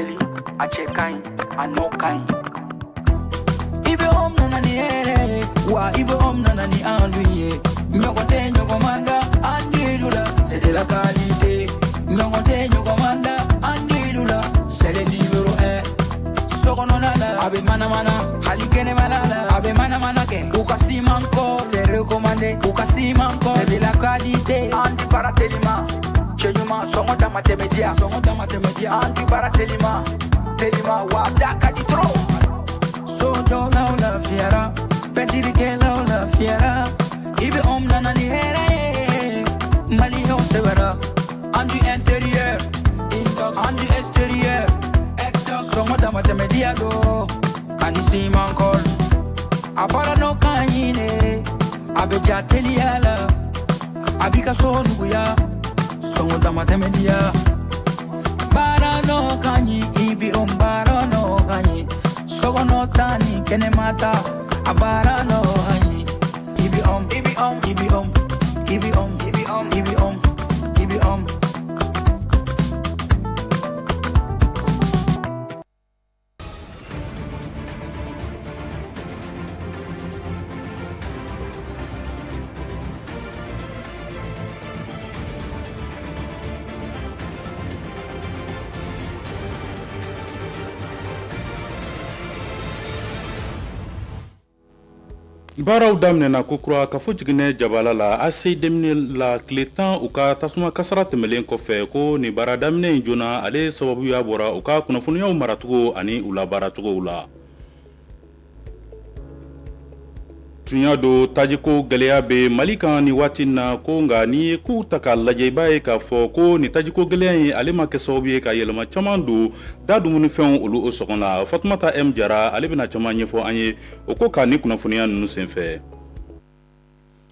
teli, a cɛ ka ɲi, a nɔ ka ɲi. I bɛ om nana ni hɛrɛ ye wa, i bɛ om nana ni enduit ye. Ɲɔgɔn tɛ ɲɔgɔn man da enduit la, c'est de la qualité. Ɲɔgɔn tɛ ɲɔgɔn man da enduit la, c'est le numéro 1. Sokɔnɔna la, a bɛ manamana, hali kɛnɛmana la, a bɛ manamana kɛ. U ka siman kɔ, c'est recommandé. U ka siman kɔ, c'est de la qualité. An di baara telima, cɛ ɲuman, sɔngɔ dama tɛmɛ diya, sɔngɔ dama tɛmɛ diya. An di baara telima telima wa, da ka di trop. Sojɔlaw lafiyara, pɛntirikɛlaw lafiyara. I bɛ om nana ni hɛrɛ ye, maliyɛnw sɛbɛra. Enduit intérieur, enduit extérieur, sɔngɔ dama tɛmɛ diya do ani siman kɔl. A baara n'o ka ɲi de, a bɛ ja teliya la, a b'i ka so nuguya, sɔngɔ dama tɛmɛ diya. Baara n'o ka ɲi, i bi o baara n'o ka ɲi, sokɔnɔ ta ni kɛnɛma ta, a baara n'o ka ɲi. I bi om, i bi om, i bi om, i bi om, i bi om, i bi om, i bi om. Baaraw daminɛna kokura Kafo Jiginɛ jabala la ACI 2000 la, tile 10 u ka tasuma kasara tɛmɛlen kɔfɛ. Ko nin baara daminɛ in joona, ale sababuya bɔra u ka kunnafoniyaw maracogo ani u labaaracogow la. Tun don tajiko gɛlɛya bɛ Mali kan ni waati na ko, nka n'i ye kow ta k'a lajɛ, i b'a ye k'a fɔ ko nin tajiko gɛlɛya in, ale ma kɛ sababu ye ka yɛlɛma caman don da dumunifɛnw olu o sɔngɔ la. Fatumata M Jara, ale bɛna caman ɲɛfɔ an ye o ko kan ni kunnafoniya ninnu senfɛ.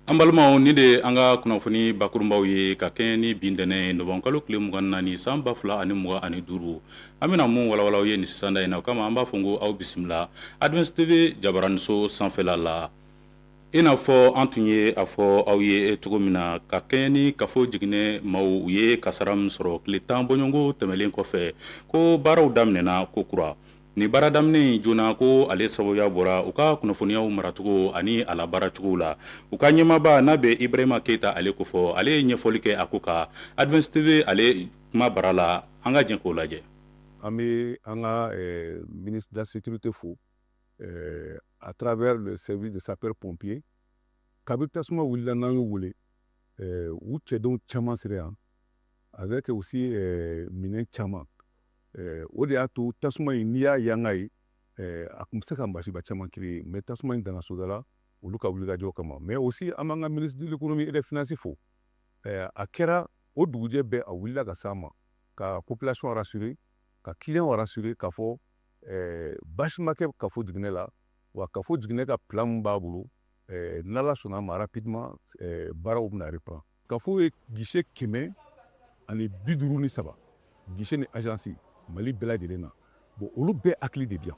An balimaw, nin de an ka kunnafoni bakurunbaw ye ka kɛɲɛ ni bi ntɛnɛn nowanburukalo tile 24 san 2025. An bɛna mun walawala aw ye nin sisanda in na? O kama an b'a fɔ ko aw bisimila Advance TV jabaraniso sanfɛla la. I n'a fɔ an tun ye a fɔ aw ye cogo min na, ka kɛɲɛ ni Kafo Jiginɛ maaw, u ye kasara min sɔrɔ tile 10 bɔɲɔgɔnko tɛmɛlen kɔfɛ, ko baaraw daminɛna ko kura. Nin baara daminɛ in joona, ko ale sababuya bɔra u ka kunnafoniyaw maracogo ani a labaaracogo la. U ka ɲɛmaaba n'a bɛ Ibrahima Keyita, ale ko fɔ, ale ye ɲɛfɔli kɛ a ko kan Advance TV ale kuma bara la. An ka jɛ k'o lajɛ. An bɛ an ka ministre de la Sécurité fo à travers le service de sapeur pompier. Kabi tasuma wulila n'an y'u wele, u cɛdenw caman sera yan avec aussi minɛn caman. O de y'a to tasuma in, n'i y'a yanga ye, a tun bɛ se ka masiba caman créer, mais tasuma in danna soda la olu ka wulikajɔ kama. Mais aussi an b'an ka ministre de l'Économie et des Finances fo. A kɛra o dugujɛ bɛɛ, a wulila ka s'an ma ka population rassurer, ka client rassurer, k'a fɔ baasi ma kɛ Kafo Jiginɛ la, wa Kafo Jiginɛ ka plan min b'a bolo, n'Ala sɔnna a ma, rapidement baaraw bɛna reprendre. Kafo ye guichet 153 guichet ni agence Mali bɛɛ lajɛlen na. Bon, olu bɛɛ hakili de bi yan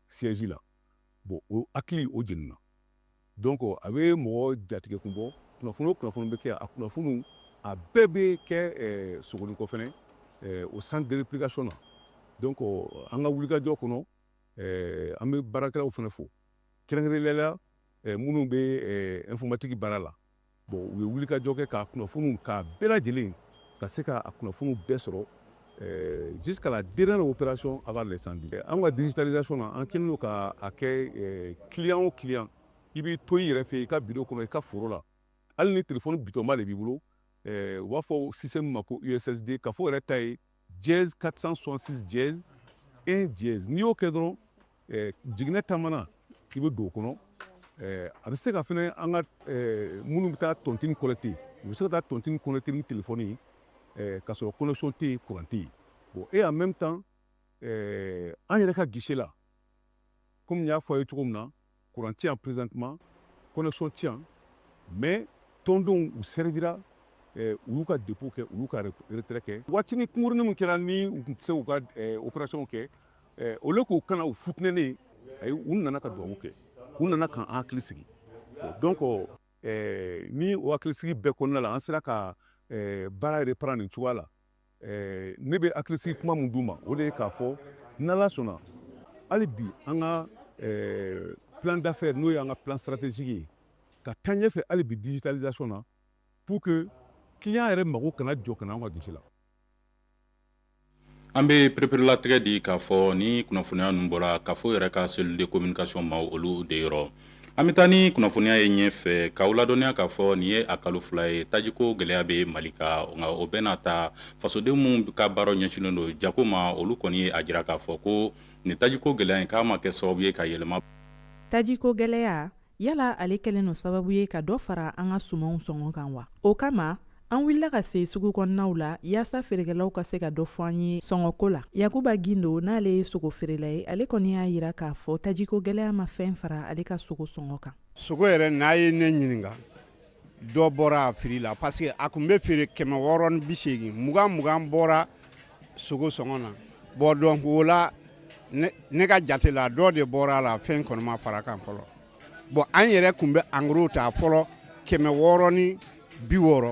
siège la. Bon, o hakili o jenina, donc a bɛ mɔgɔ jatigɛ kun bɔ. Kunnafoni o kunnafoni bɛ kɛ yan, a kunnafoniw a bɛɛ bɛ kɛ Sogonikɔ fɛnɛ au centre de réplication na. Donc an ka wulikajɔ kɔnɔ, an bɛ baarakɛlaw fɛnɛ fo, kɛrɛnkɛrɛnnenya la minnu bɛ informatique baara la. Bon, u ye wulikajɔ kɛ k'a kunnafoniw k'a bɛɛ lajɛlen ka se ka a kunnafoniw bɛɛ sɔrɔ jusqu'à la dernière opération avant l'incendie. An ka digitalisation na, an kɛlen don ka a kɛ client o client, i b'i to i yɛrɛ fɛ i ka bureau kɔnɔ, i ka foro la, hali ni téléphone bitɔnba de b'i bolo. U b'a fɔ système ma ko USSD. Kafo yɛrɛ ta ye dièse 466 dièse 1 dièse. N'i y'o kɛ dɔrɔn, Jiginɛ taamana, i bɛ don o kɔnɔ. A bɛ se ka fɛnɛ an ka minnu bɛ taa tontine collecter, u bɛ se ka taa tontine collecter ni téléphone ye k'a sɔrɔ connexion tɛ yen, courant tɛ yen. Bon, et en même temps, an yɛrɛ ka guichet la, komi n y'a fɔ a ye cogo min na, courant tɛ yan présentement, connexion tɛ yan, mais tɔndenw u servira, u y'u ka dépôt kɛ, u y'u ka retrait kɛ. Waatinin kunkurunin min kɛra ni u tun tɛ se k'u ka opération kɛ, au lieu k'u kana u futinɛnen, ayi, u nana ka dugawu kɛ, u nana k'an hakili sigi. Donc ni o hakilisigi bɛɛ kɔnɔna la, an sera ka baara reprendre nin cogoya la. Ne bɛ hakilisigi kuma min d'u ma, o de ye k'a fɔ n'Ala sɔnna, hali bi an ka plan d'affaires, n'o y'an ka plan stratégique ye, ka taa ɲɛfɛ hali bi digitalisation na, pour que client yɛrɛ mago kana jɔ ka na anw ka guichet la. An bɛ pereperelatigɛ di k'a fɔ ni kunnafoniya ninnu bɔra CAFO yɛrɛ ka cellule de communication ma, olu de yɔrɔ. An bɛ taa ni kunnafoniya ye ɲɛfɛ k'aw ladɔnniya k'a fɔ nin ye a kalo 2 ye tajiko gɛlɛya bɛ Mali kan. Nka o bɛɛ n'a ta, fasoden minnu ka baara ɲɛsinnen don jago ma, olu kɔni ye a jira k'a fɔ ko nin tajiko gɛlɛya in k'a ma kɛ sababu ye ka yɛlɛma. Tajiko gɛlɛya, yala ale kɛlen don sababu ye ka dɔ fara an ka sumanw sɔngɔ kan wa? O kama, an wulila ka se sugu kɔnɔnaw la yaasa feerekɛlaw ka se ka dɔ fɔ an ye sɔngɔko la. Yakuba Gindo, n'ale ye sogo feerela ye, ale kɔni y'a yira k'a fɔ tajiko gɛlɛya ma fɛn fara ale ka sogo sɔngɔ kan. Sogo yɛrɛ, n'a ye ne ɲininka, dɔ bɔra a prix la, parce que a tun bɛ feere 680, 20 20 bɔra sogo sɔngɔ na. Bon, donc o la, ne ka jate la, dɔ de bɔra a la. Fɛn kɔni ma fara kan fɔlɔ. Bon, an yɛrɛ tun bɛ en gros ta fɔlɔ 660.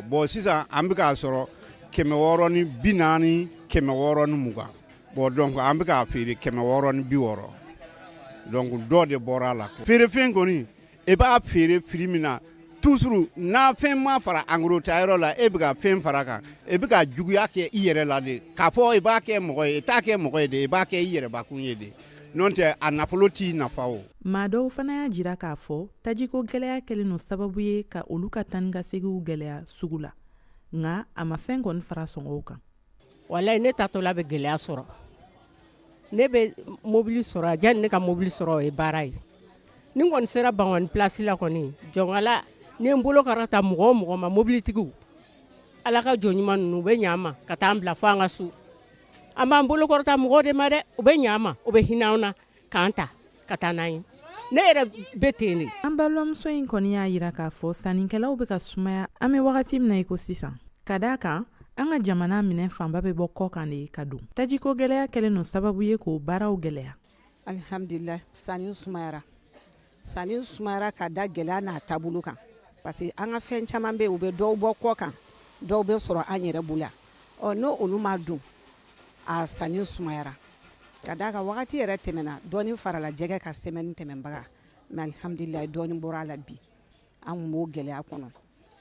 Bon, sisan an bɛ k'a sɔrɔ 640, 620. Bon, donc an bɛ k'a feere 660. Donc dɔ de bɔra a la. Feerefɛn kɔni, e b'a feere prix min na toujours, n'a fɛn ma fara en gros ta yɔrɔ la, e bɛ ka fɛn fara kan, e bɛ ka juguya kɛ i yɛrɛ la de. K'a fɔ i b'a kɛ mɔgɔ ye, i t'a kɛ mɔgɔ ye de, i b'a kɛ i yɛrɛbakun ye de. N'o tɛ, a nafolo t'i nafa o. Maa dɔw fana y'a jira k'a fɔ tajiko gɛlɛya kɛlen don sababu ye ka olu ka taa ni ka seginw gɛlɛya sugu la, nka a ma fɛn kɔni fara sɔngɔw kan. Walayi, ne tatɔla bɛ gɛlɛya sɔrɔ. Ne bɛ mobili sɔrɔ, janni ne ka mobili sɔrɔ, o ye baara ye. Ni kɔni sera Bankɔni place la kɔni, jɔnkala ni n bolo kɔrɔta mɔgɔ o mɔgɔ ma, mobilitigiw, Ala ka jɔn ɲuman ninnu, u bɛ ɲɛ an ma ka taa an bila fo an ka so. An b'an bolo kɔrɔta mɔgɔw de ma dɛ, u bɛ ɲɛ an ma, u bɛ hinɛ an na k'an ta ka taa n'an ye. Ne yɛrɛ bɛ ten de. An balimamuso in kɔni y'a jira k'a fɔ sannikɛlaw bɛ ka sumaya an bɛ wagati min na i ko sisan, ka d'a kan an ka jamana minɛn fanba bɛ bɔ kɔ kan de ka don. Tajiko gɛlɛya kɛlen don sababu ye k'o baaraw gɛlɛya. Alihamdulila, sanni sumayara, sanni sumayara ka da gɛlɛya n'a taabolo kan, parce que an ka fɛn caman bɛ yen, u bɛ dɔw bɔ kɔ kan, dɔw bɛ sɔrɔ an yɛrɛ bolo yan. Ɔ, n'o olu ma don, a sanni sumayara ka d'a kan wagati yɛrɛ tɛmɛna, dɔɔni farala jɛgɛ ka semaine tɛmɛnbaga. Mais alihamdulila, dɔɔni bɔra a la bi. An kun b'o gɛlɛya kɔnɔ,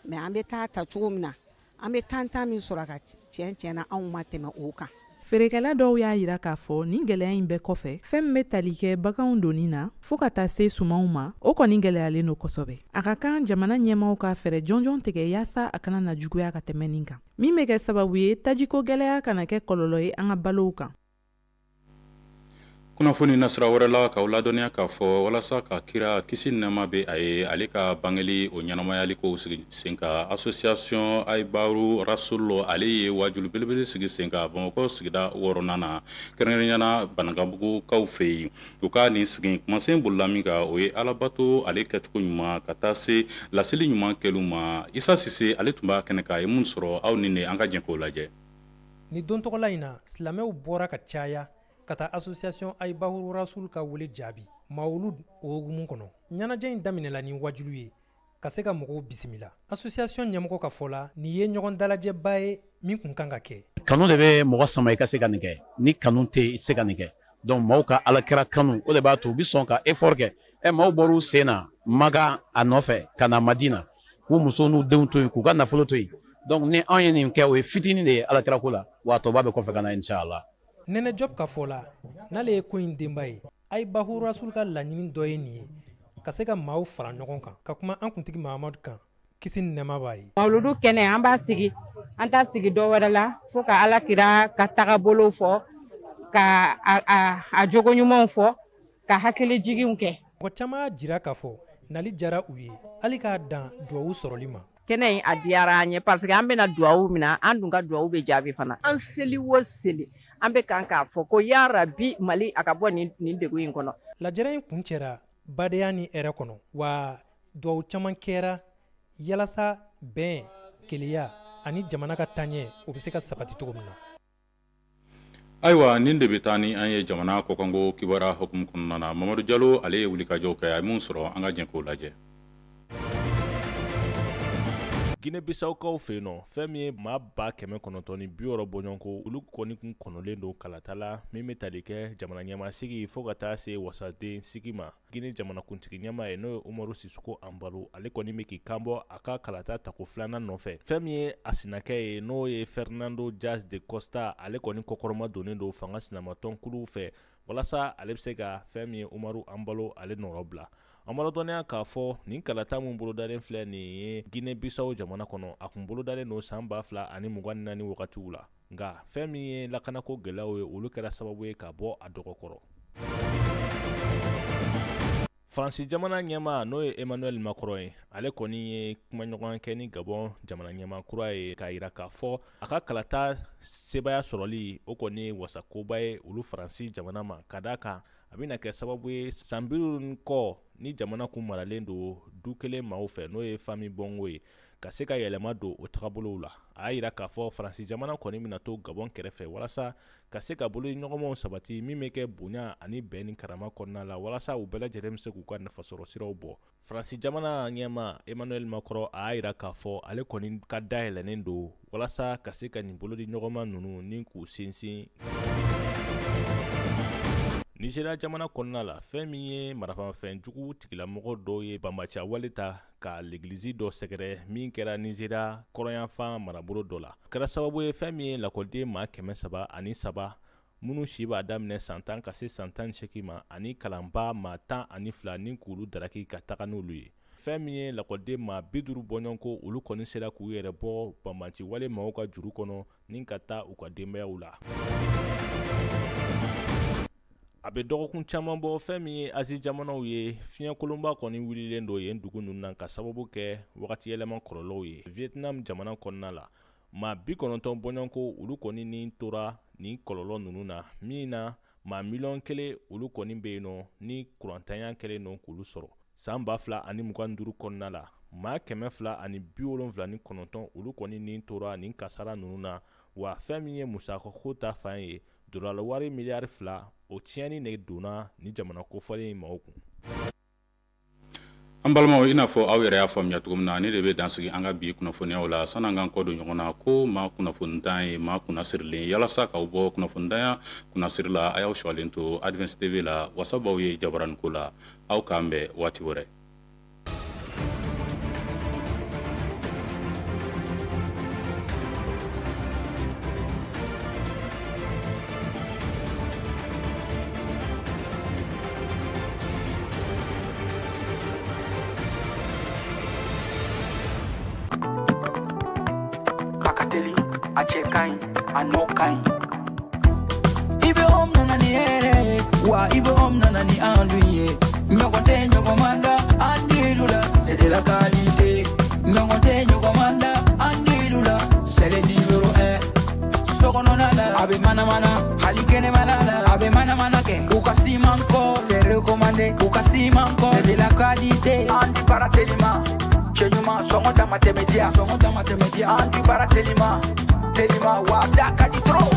mais an bɛ taa ta cogo min na, an bɛ tan tan min sɔrɔ a ka tiɲɛ tiɲɛ na, anw ma tɛmɛ o kan. Feerekɛla dɔw y'a jira k'a fɔ nin gɛlɛya in bɛɛ kɔfɛ, fɛn min bɛ tali kɛ baganw donni na fo ka taa se sumanw ma, o kɔni gɛlɛyalen don kosɛbɛ. A ka kan jamana ɲɛmaaw ka fɛɛrɛ jɔnjɔn tigɛ yaasa a kana na juguya ka tɛmɛ nin kan, min bɛ kɛ sababu ye tajiko gɛlɛya kana kɛ kɔlɔlɔ ye an ka balow kan. Kunnafoni nasira wɛrɛ la, k'aw ladɔnniya k'a fɔ walasa ka kira, kisi nɛma bɛ a ye, ale ka bangeli o ɲɛnamayali kow sigi sen kan, association Ayibaru Rasul, ale ye wajulu belebele sigi sen kan Bamakɔ sigida wɔɔrɔnan na, kɛrɛnkɛrɛnnenya na Banankabugukaw fɛ yen. U ka nin sigi kumasen bolila min kan, o ye alabato ale kɛcogo ɲuman ka taa se laseli ɲuman kɛliw ma. Isa Sise, ale tun b'a kɛnɛ kan, a ye mun sɔrɔ, aw ni ne, an ka jɛ k'o lajɛ. Ni don tɔgɔla in na, silamɛw bɔra ka caya ka taa association Ayibahu Rasul ka wele jaabi mawulud o hukumu kɔnɔ. Ɲɛnajɛ in daminɛla ni wajulu ye ka se ka mɔgɔw bisimila. Association ɲɛmɔgɔ ka fɔ la, nin ye ɲɔgɔn dalajɛba ye min kun kan ka kɛ. Kanu de bɛ mɔgɔ sama i ka se ka nin kɛ. Ni kanu tɛ, i tɛ se ka nin kɛ. Donc maaw ka alakira kanu, o de b'a to u bɛ sɔn ka effort kɛ. Ɛ, maaw bɔr'u sen na Maka a nɔfɛ ka na Madina, k'u muso n'u denw to yen, k'u ka nafolo to yen. Donc ni anw ye nin kɛ, o ye fitinin de ye alakira ko la, wa a tɔba bɛ kɔfɛ ka na, inshallah. Nɛnɛ Jɔp ka fɔ la, n'ale ye ko in denba ye, Ayibahu Rasul ka laɲini dɔ ye nin ye, ka se ka maaw fara ɲɔgɔn kan ka kuma an kuntigi Mahamadu kan, kisi ni nɛɛma b'a ye. Mawuludu kɛnɛ, an b'a sigi, an t'a sigi dɔ wɛrɛ la fo ka Ala kira ka tagabolow fɔ, ka a jogo ɲumanw fɔ, ka hakili jiginw kɛ. Mɔgɔ caman y'a jira k'a fɔ nali diyara u ye, hali k'a dan duwawu sɔrɔli ma. Kɛnɛ in a diyara an ye parce que an bɛna duwawu min na, an dun ka duwawu bɛ jaabi fana. An seli o seli, an bɛ kan k'a fɔ ko yarabi, Mali a ka bɔ nin degun in kɔnɔ. Lajɛrɛ in kuncɛra badenya ni hɛrɛ kɔnɔ, wa duwawu caman kɛra yalasa bɛn, kelenya ani jamana ka taaɲɛ, o bɛ se ka sabati cogo min na. Ayiwa, nin de bɛ taa ni an ye jamana kɔkanko kibaruya hukumu kɔnɔna na. Mamadu Jalo, ale ye wulikajɔw kɛ, a ye mun sɔrɔ, an ka jɛ k'o lajɛ. Gine Bisawukaw fɛ yen nɔ, fɛn min ye maa 960 bɔɲɔgɔnko, olu kɔni kun kɔnɔlen don kalata la min bɛ tali kɛ jamana ɲɛmaasigi fo ka taa se wasaden sigi ma. Gine jamanakuntigi ɲɛmaa ye, n'o ye Umaru Sisoko Anbalo, ale kɔni bɛ k'i kanbɔ a ka kalata tako filanan nɔfɛ. Fɛn min ye a sinakɛ ye, n'o ye Fernando Dias de Costa, ale kɔni kɔkɔrɔma donnen don fanga sinamatɔnkuluw fɛ walasa ale bɛ se ka fɛn min ye Umaru Anbalo ale nɔrɔ bila. An b'a ladɔnniya k'a fɔ nin kalata min bolodalen filɛ nin ye Gine Bisawo jamana kɔnɔ, a kun bolodalen don san 2024 wagatiw la, nka fɛn min ye lakanako gɛlɛyaw ye, olu kɛra sababu ye ka bɔ a dɔgɔkɔrɔ. Faransi jamana ɲɛmaa, n'o ye Emmanuel Macron ye, ale kɔni ye kumaɲɔgɔnya kɛ ni Gabon jamana ɲɛmaa kura ye k'a jira k'a fɔ a ka kalata sebaaya sɔrɔli, o kɔni ye wasakoba ye olu Faransi jamana ma, ka d'a kan a bɛna kɛ sababu ye san 50 ni kɔ ni jamana kun maralen don du kelen maaw fɛ, n'o ye famille Bongo ye, ka se ka yɛlɛma don o tagabolow la. A y'a jira k'a fɔ Faransi jamana kɔni bɛna to Gabon kɛrɛfɛ walasa ka se ka bolodiɲɔgɔnmaw sabati min bɛ kɛ bonya ani bɛn ni karama kɔnɔna la, walasa u bɛɛ lajɛlen bɛ se k'u ka nafasɔrɔ siraw bɔ. Faransi jamana ɲɛmaa Emmanuel Macron a y'a jira k'a fɔ ale kɔni ka dayɛlɛnnen don walasa ka se ka nin bolodiɲɔgɔnma ninnu ni k'u sinsin. Nizeriya jamana kɔnɔna la, fɛn min ye marafamafɛn jugu tigilamɔgɔ dɔw ye banbaanciya wale ta ka legilizi dɔ sɛgɛrɛ min kɛra Nizeriya kɔrɔnyanfan marabolo dɔ la. O kɛra sababu ye fɛn min ye lakɔliden maa 303 minnu si b'a daminɛ san 10 ka se san 18 ma ani kalanbaa maa 12 ni k'olu daraki ka taga n'olu ye. Fɛn min ye lakɔliden maa 50 bɔɲɔgɔnko, olu kɔni sera k'u yɛrɛ bɔ banbaanci wale maaw ka juru kɔnɔ ni ka taa u ka denbayaw la. A bɛ dɔgɔkun caman bɔ, fɛn min ye Azi jamanaw ye, fiɲɛkolonba kɔni wulilen don yen dugu ninnu na ka sababu kɛ wagati yɛlɛma kɔlɔlɔw ye. Vietnam jamana kɔnɔna la, maa 90 bɔɲɔgɔnko, olu kɔni ni tora nin kɔlɔlɔ ninnu na, min na maa 1 miliyɔn olu kɔni bɛ yen nɔ ni kurantanya kɛlen don k'olu sɔrɔ. San 2025 kɔnɔna la, maa 279 olu kɔni ni tora nin kasara ninnu na. Wa fɛn min ye musakako ta fan ye, dolari wari miliyari 2, o tiɲɛni de donna ni jamana kofɔlen in maaw kun. An balimaw, i n'a fɔ aw yɛrɛ y'a faamuya cogo min na, ne de bɛ dansigi an ka bi kunnafoniyaw la. Sani an k'an kɔ don ɲɔgɔn na, ko maa kunnafonitan ye maa kunnasirilen. Yalasa k'aw bɔ kunnafonitanya kunnasiri la, a y'aw sɔgɔlen to Advance TV la. Wasa b'aw ye jabaraniko la. Aw k'an bɛn waati wɛrɛ. A ka teli, a cɛ ka ɲi, a nɔ ka ɲi. IBM nana ni hɛrɛ ye wa, IBM nana ni enduit ye. Ɲɔgɔn tɛ ɲɔgɔn man da enduit la, c'est de la qualité. Ɲɔgɔn tɛ ɲɔgɔn man da enduit la, c'est le numéro 1. Sokɔnɔna la, a bɛ manamana, hali kɛnɛmana la, a bɛ manamana kɛ. U ka siman kɔ, c'est recommandé. U ka siman kɔ, c'est de la qualité. Enduit baara telima, cɛ ɲuman, sɔngɔ dama tɛmɛ diya, sɔngɔ dama tɛmɛ diya. Enduit baara telima, telima wa da ka di trop.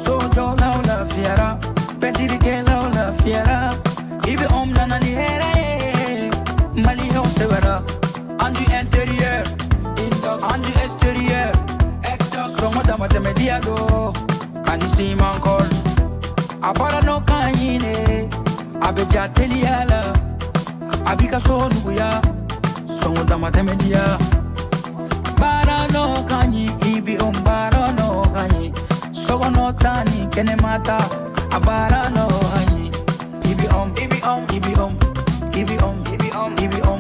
Sojɔlaw lafiyara, pɛntirikɛlaw lafiyara. IBM nana ni hɛrɛ ye, maliyɛnw sɛbɛra. Enduit intérieur, enduit extérieur, sɔngɔ dama tɛmɛ diya do ani siman kɔl. A baara nɔ ka ɲi de, a bɛ ja teliya la, a b'i ka so nuguya, sɔngɔ dama tɛmɛ diya. Baara nɔ ka ɲi, IBM baara nɔ ka ɲi. Sokɔnɔ ta ni kɛnɛma ta, a baara nɔ ka ɲi. IBM, IBM, IBM, IBM, IBM.